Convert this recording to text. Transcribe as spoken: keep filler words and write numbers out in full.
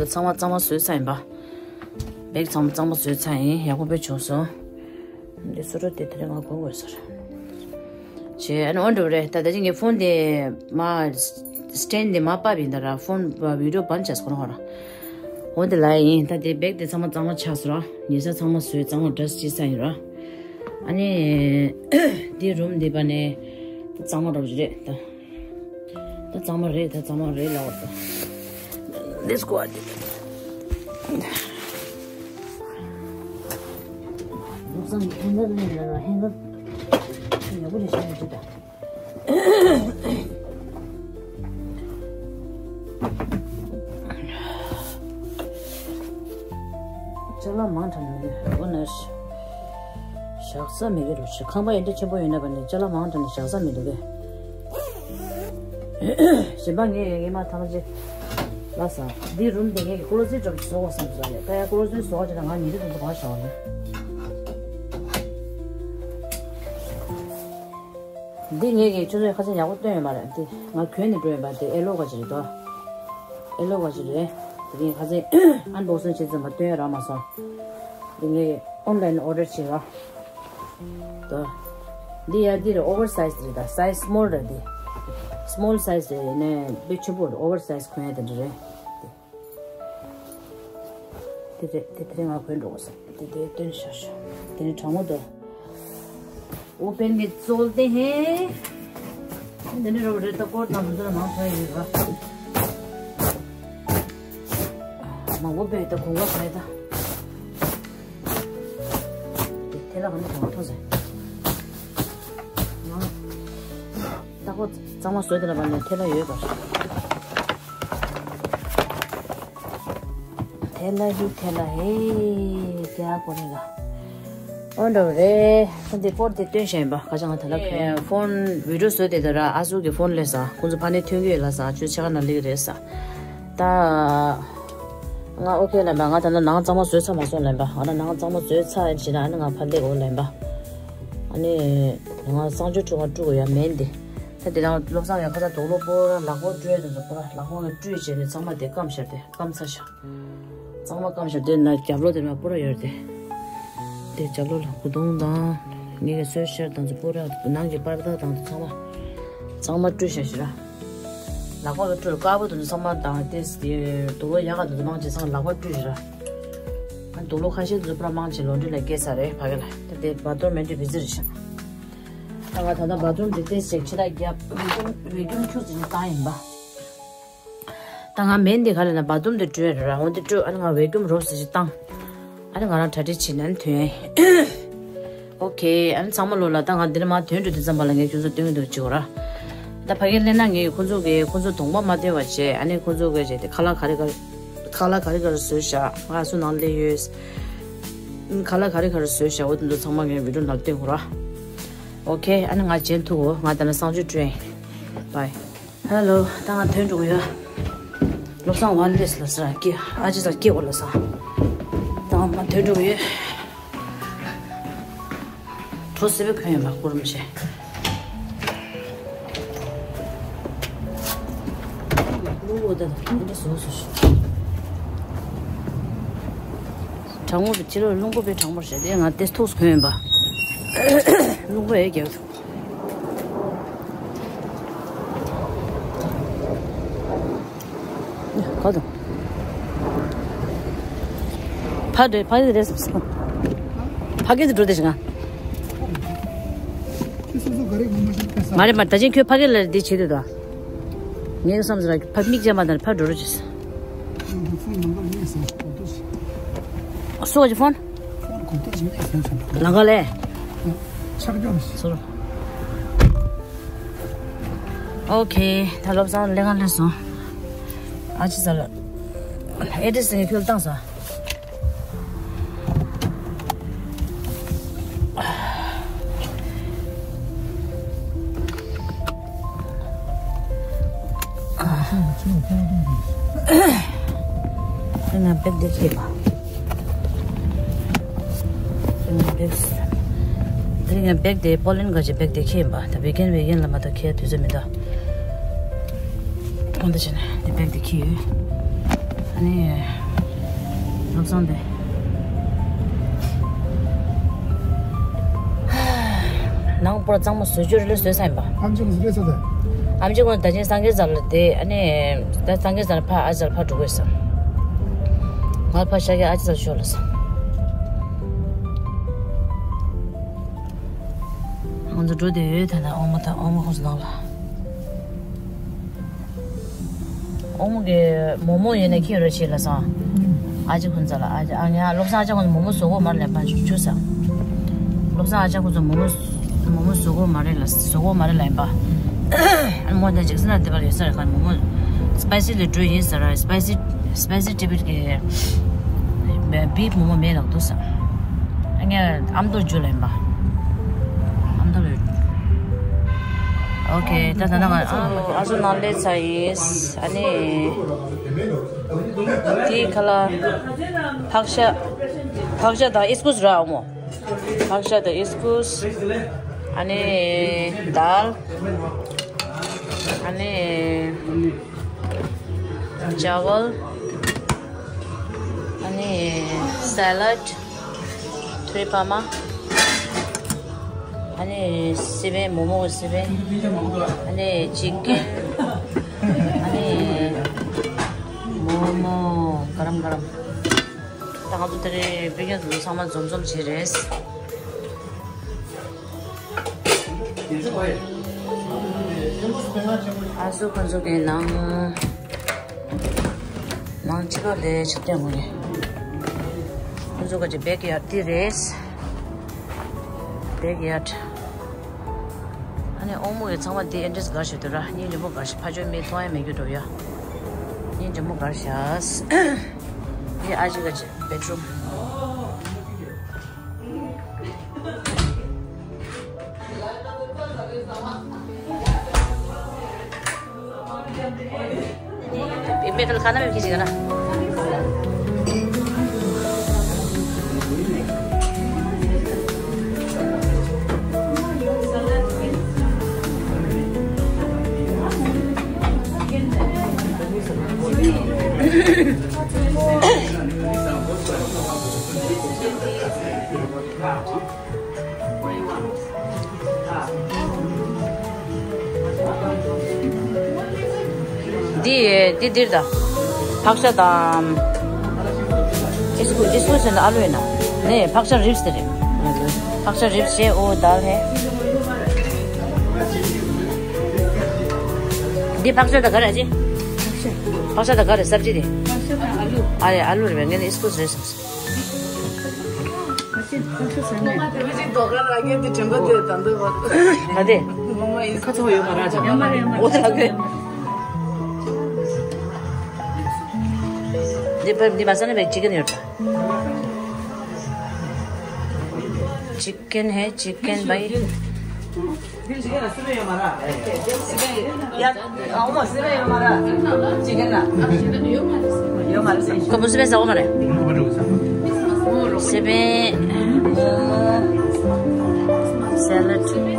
ཚང་མ་གཙང་མ་བཟོས་ཚར་ཡིན་པ། བེག་ཚང་མ་གཙང་མ་བཟོས་ཚར་ཡིན། ཡག་པོ་དཔེ་བྱུང་སོང་། འདི་སོ་སོ་དེ་དེ་རིང་ང་གོན་དགོས་ཟེར། བྱས་ཨ་ནི་ཨོ་འགྲོ་རེད། ད་ད་ཅི་ངའི་ཕོན་དེ་མ་སི་ཊེན་དེ་མ་པ་བིན་ད་ར། ཕོན་བི་ཌི་ཡོ་བན་ཆགས་ཁོ་རང་ཧོ་ར། འོ་དེ་ལ་ཡིན། ད་དེ་བེག་དེ་ཚང་མ་གཙང་མ་ཆགས་སོང་ར། ཉལ་ས་ཚང་མ་བཟོས། གཙང་མ་འདྲ་སི་ཅི་ས་ཡིན་ར། ཨ་ནི་དེ་རུམ་དེ་པ་ནས་གཙང་མ་འདྲ་བོ་ཞིག་རེད་ད། ད་གཙང་མ་རེད། ད་གཙང་མ་རེད་ལབ་པ་ད། Let's go. བློ་བཟང་གི་ཧེང་གར་ནས་ལ་ཧེང་གར་ཡག་པོ་རེད་ཤག་ཅིག་ད། ཅ་ལག་མང་དྲགས་ནས་འོ་ན་བཞག་ས་མེད་གི་རུ་ཤི། ཁང་པ་ཡིན་འདྲ་ཆེན་པོ་ཡོད་ན་པ་ནས་ཅ་ལག་མང་དྲགས་ནས་བཞག་ས་མི་འདུག་གས། གཞན་པ་ངས་ངས་མ་ཐང་ཅེ་ལ་ས་འདི་རུམ་དེ་ངས་ཀྱི་ཀོ་ལོ་ཟི་འདྲ་བཟོ་དགོས་བསམ་ས་རེད། ཀ་ཡ་ཀོ་ལོ་ཟི་བཟོ་བ་ཅེ་ན་ང་ཉིན་རེ་དུ་འདུག་ག་བཞག་ནས། འདི་ངས་ཀྱི་ཆུ་ཚོད་ཁ་ཚན་ཡག་པོ་སྟོན་ཡོད་མ་རེད། འདི་ང་གྱོན་ནས་འགྲོ་ཡོད་པ། འདི་ཨེ་ལོ་ག་ཅི་རེད་དོ། ཨེ་ལོ་ག་ཅི་རེད། འདི་ངས་ཁ་ཚན་ཨན་བོག་སིང་བྱེད་ཙམ་པ་སྟོན་ཡ་རག་མ་སོང་། འདི་ངས་ཨོན་ལན་ཨོ་ཌར་བྱས་ར། དོ། འདི་ཡ་འདི་རེད། ཨོ་ཝར་སའི་ཛི་རེད་ད། སའི་ཛི་སི་མོལ་རེད་འདི། སི་མོལ་སའི་ཛི་རེད། ཡིན་ནའི་དཔེ་ཆེན་པོ་རེད། ཨོ་ཝར་སའི་ཛི་གོན་ཡ་དེ་འདྲ་རེད། དེ་རེད། དེ་དེ་རིང་ང་གོན་འགྲོ་དགོས་ས། དེ་དེ་སྟོན་ཤར་ཤར། དེ་ནི་གྲང་མོ་འདུག་འོ་པེན་གི་ཙོལ་ཏེ་ཧེ། དེ་ནི་རོ་རེད་ད། སྐོར་དང་འདུ་འཛོམས་མང་ཐོན་ཡོད་ར། མ་འོ་པེ་ད་གོང་བ་ཕ་ཡི་ད། དེ་ཐལ་ལ་ག་ནི་གོང་བ་ཐོན་ཟེར། ང་ད་ཁོ་གཙང་མ་བཟོས་དེ་ལ་བ་ནས་ཐལ་ལ་ཡོད་པ། དེ་ལ་ཡི་དེ་ལ་ཧེ་རྒྱ་གོ་ནི་ལ། ཨོ་འདྲ་བ་རེད། ཁོ་འདི་སྐོར་དེ་སྟོན་བཞིན་པ་ཁ་བྱང་ཐ་ལ་ཁོས་ཕོན་བི་ཌི་ཡོ་བཟོས་དེ་ད་ར། ཨ་ཟུག་གི་ཕོན་ལས་ས་ཁོང་ཚོ་ཕ་ནས་ཐོན་གི་ཡོད་ལ་ས། ཆུ་ཆ་ག་ན་ལིག་རེད་ས། ད་ང་ཨོ་ཁེ་ལབ་པ། ང་ད་ནང་ནང་གཙང་མ་བཟོས་ཚར་མ་སོང་ལབ་པ། ང་ད་ནང་གཙང་མ་བཟོས་ཚར་ཡིན་ཞེ་ན། ཨ་ནི་ང་ཕ་ལེག་འོ་ལབ་པ། ཨ་ནི་ང་གསང་སྤྱོད་ཁྲུ་ང་ཁྲུ་གོ་ཡ་མེན་དེ། ད་དེ་དང་བློ་བཟང་ཡང་ཁ་ཚ་དོག་ལོ་པོ་ར་ལག་པ་བཀྲུས་དེ་ཚོ་པོ་ར་ལག་པ་ང་བཀྲུས་བྱས་ནས་ཚང་མ་དེ་སྐམ་ཤར་དེ་སྐམ་ཚར་ཤག་གཙང་མ་སྐམ་ཤར་དེ་ན་རྒྱབ་ལོགས་དེ་ན་པོ་ར་ཡོད་དེ། དེ་རྒྱབ་ལོགས་ལ་གུ་དོང་དང་ངེད་ཀྱི་གསོལ་ཤར་དང་ཚོ་པོ་ར་ནང་གི་པར་དག་དང་ཚང་མ་གཙང་མ་བཀྲུས་ཤག་ཤི་ར། ལག་པ་གི་བཀྲུས་དཀར་པོ་དེ་ཚོ་ཚང་མ་དང་དེ་དེ་དུག་ལོག་ཡག་ག་དེ་ཚོ་མང་ཆེ་ཚང་ལག་པ་བཀྲུས་ཤི་ར། ཨ་དུག་ལོག་ཁ་ཤས་དེ་ཚོ་པོ་ར་མང་ཆེ་ལོན་ཌི་ལ་སྐྱེལ་ཚར་རེད་ཕ་གི་ལ། དེ་དེ་བ་ཏོར་མེན་ཏི་བི་ཛི་རེད་ཤག་ད་ང་ད་ལྟ་བ་ཏུམ་དེ་ཏེ་ཞིག་ཕྱི་ལ་རྒྱབ་བེ་ཀུམ་བེ་ཀུམ་ཁྱུག་ཙམ་ཞིག་བཏང་ཡིན་པ། ད་ང་མེན་དེ་ག་ལ་ན་བ་ཏུམ་དེ་བཀྲུས་ར། འོན་ཏེ་བཀྲུས། ཨ་ནི་ང་བེ་ཀུམ་རོབ་ཙམ་ཞིག་བཏང་། ཨ་ནི་ང་རང་གྲ་སྒྲིག་བྱེད་ན་ནི་ཐོན་ཡ་ཡིན། ཨོ་ཁེ། ཨ་ནི་ཚང་མ་ལོ་ལ་ད་ང་འདི་ནས་མ་ཐོན་འགྲོ་དུས་ཙམ་པ་ལ་ངས་ཁྱོད་ཚོ་སྟོན་གི་འདུག་ཅིག་འོ་ར། ད་ཕ་གིར་སླེབས་ན་ངས་ཁོ་ཚོ་གི་ཁོ་ཚོ་གདོང་པ་མ་སྟོན་པ་བྱས། ཨ་ནི་ཁོ་ཚོ་གི་བྱས་ཏེ་ཁ་ལག་ག་རེ་ག་རེ་ཁ་ལག་ག་རེ་ག་རེ་བཟོས་བཞག་ང་སུ་ནང་སླེབས་ཡོད། ཁ་ལག་ག་རེ་ག་རེ་བཟོས་བཞག་འོ་དེ་ཚོ་ཚང་མ་ངས་བི་ཌི་ཡོ་ནང་སྟོན་དགོས་ར། ཨོ་ཁེ། ཨ་ནི་ང་རྗེས་ཐུག་འོ། ང་ད་ནི་གསང་སྤྱོད་བཀྲུས་ཡིན། བྷའི། ཧེ་ལོ། ད་ང་ཐོན་འགྲོ་གི་ཡོད། བློ་བཟང་ཝན་ལེས་ལ་ཟེར་སྐྱེ། ཨ་ཅེ་ཟེར་སྐྱེ་འོ་ལ་ཟེར། ད་ང་མ་ཐོན་འགྲོ་གི་ཡོད། གྲོ་སེ་བའི་གོན་ཡོད་མ་སྐུར་མི་བྱེད། གྲང་མོ་བའི་ཕྱི་ལོགས་རླུང་བུ་བའི་གྲང་མོར་བྱས་ཏེ་ང་དེ་ཐུགས་སུ་གོན་ཡིན་པ། རླུང་བུ་ཨེ་རྒྱག་ཐུབ། ག་དང་། ཕ་རེད་ཕ་གི་རེད་བསམ་སོང་། ཕ་གི་དུ་འགྲོ་བསྡད་ཤག་ཁྱོད་སོ་སོ་ག་རེ་ངོ་མ་ཤེས་ཀ་ས། ང་རེད་མ་ད་ཅིང་ཁྱོད་ཕ་གི་ལ་འདི་བྱེད་དུས་ད། ངའི་བསམ་ཚུལ་ལ་ཕ་མིག་ཅན་མ་དང་ཕ་འགྲོ་རོགས་བྱེད། ཕོན་ནང་ལ་མེད་ཟེར་གོ་ཐུབ་ཟེར། སུ་བ་ཅི་ཕོན། ཕོན་གོ་ཐུབ་ཟེར་མེད་ཟེར་ཟེར། ལང་ག་ལས། ཆག་སྐྱོན་ཟེར། སོ་རོ། ཨོ་ཁེ། ད་བློ་བཟང་ལས་ཀ་ལས་སོང་། ཨ་ཅི་ཟ་ལ། ཨེ་ཌི་སི་ངས་ཁྱོད་བཏང་ས། ང་བེག་དེ་ཁྱེར་བ། ང་བེག་དེ་ང་བེག་དེ་པོ་ལན་ག་ཅི་བེག་དེ་ཁྱེར་བ། ད་བེ་ཀན་བེ་ཀན་ལ་མ་གཏོགས་ཁྱེར་དུས་ཚོད་མི་འདུག་འོན་ཏེ་བྱས་ནས་དེ་བེག་དེ་ཁྱེར་ཡོད། ཨ་ནི། བློ་བཟང་དེ། ནང་པོར་གཙང་མ་བཟོ་བཅོས་རེ་བཟོས་ས་ཡིན་པ། ཨམ་ཆི་ཁོང་ཚོ་སླེབས་ས་དེ། ཨམ་ཆི་ཁོང་ད་ཆེན་སངས་རྒྱས་རྫ་ལ་དེ་ཨ་ནི། ད་སངས་རྒྱས་རྫ་ལ་ཕ་ཨ་ཅག་ལ་ཕ་འགྲོ་དགོས་ས། ང་ཕ་ཤ་རྒྱག་ཨ་ཅག་ལ་ཤོག་ལ་ས། ང་ཚོ་འགྲོ་བསྡད་ཡོད། ད་ལྟ་ཨོ་མོ་དང་ཨོ་མོ་ཁོང་ཚོ་ནང་ལ། ཨོ་མོ་གི་མོག་མོག་ཡོད་ན་ཁྱེར་རོགས་བྱེད་ལ་སང་། ཨ་ཅེ་ཁོང་ཚོ་ལ། ཨ་ཅེ། ཨ་ངའི་བློ་བཟང་ཨ་ཅག་ཁོང་ཚོ་མོག་མོག་བཟོ་གོ་མ་རེད་ལབ་པ་ཆུ་ཆུ་ས། བློ་བཟང་ཨ་ཅག་ཁོང་ཚོ་མོག་མོག་མོག་མོག་བཟོ་གོ་མ་རེད་ལ། བཟོ་གོ་མ་རེད་ལབ་ཡིན་པ། ཨ་མོ་དེ་ཇེག་སན་ལ་དེ་བར་ཡོད་ས་རེད། ཁ་མོག་མོག་སི་པའི་སི་ལི་འགྲོ་ཡིན་ས་ར། སི་པའི་སི་སི་པའི་སི་ཊི་བིཊ་གི་བིབ་མོག་མོག་མེད་ལག་འདུག་ས། ཨ་ངའི་ཨམ་མདོ་རྒྱུ་ལ་ཡིན་པ། ཨམ་མདོ་ལ་ཡོད། ཨོ་ཁེ། ད་ད་ན་ང་ཨ་ཨ་ཟོ་ནང་ལས་ཚ་ཡིས། ཨ་ནི་དེའི་ཁ་ལ་ཕག་ཤ། ཕག་ཤ་དང་ཨིས་ཀུས་ར་ཨོ་མོ། ཕག་ཤ་དང་ཨིས་ཀུས། ཨ་ནི་དཱལ། ཨ་ནི་ཅ་ཝལ། ཨ་ནི་སེ་ལཌ། ཐུའི་པ་མ། ཨ་ནི་སི་པན། མོག་མོག་གི་སི་པན། ཨ་ནི་ཅི་ཀན། ཨ་ནི་མོག་མོག་ག་རམ་ག་རམ། ད་ང་ཚོ་དེ་རིང་སྤུན་ཀྱག་ཚོ་ཚང་མ་འཛོམས་འཛོམས་བྱས་རེད། ཨ་སུ་ཁོང་ཚོ་གི་ནང་། ནང་ཕྱི་ལོགས་ལས་ཆུ་ལྡན་ངོས་ནས། ཁོང་ཚོ་ག་ཅིག་བེག་ཡར་ཌི་རེད། བེག་ཡར་ཌི། ཨ་ནི་ཨོ་མོ་གི་ཚང་མ་འདི་ཨེ་འདྲས་གར་བྱེད་དུ་ར། སྙིང་རྗེ་མོ་གར་ཤག་ཕ་ཆོས་མི་མཐོང་ཡ་མེད་རྒྱུ་འགྲོ་ཡ། སྙིང་རྗེ་མོ་གར་ཤག་འདི་ཨ་ཅེ་ག་ཅིག་བེད་རུམ། འདི་འདི་འདིར་ད། ཕག་ཤ་དང་། ཨིས་ཀུ་ཨིས་ཀུ་ཟེར་ན་ཨ་ལུ་ཡིན་ན། ནས་ཕག་ཤ་རིབས་དེ་རེད། ཕག་ཤ་རིབས་བྱས། ཨོ་དཱལ་ཧེ། འདི་ཕག་ཤ་དང་ག་རེ་ཨ་ཅེ། ཕག་ཤ་དང་ག་རེ་སབ་ཇི་དེ། ཨ་རེ་ཨ་ལུ་རེད་པས། ངས་ནི་ཨིས་ཀུ་རེད་བསམ། ང་དེ། ཁ་ཚོ་ཡོད་མ་རེད། ཨོ་ད་གི། འདི་བ་འདི་མ་ཟ་ན་བས་ཅི་ཀན་ཡོད་པ། ཅི་ཀན་ཧེ་ཅི་ཀན་བའི། ཁོ་མོ་སི་པན་ཟ་གོ་མ་རེད། སི་པན། སེ་ལཌ།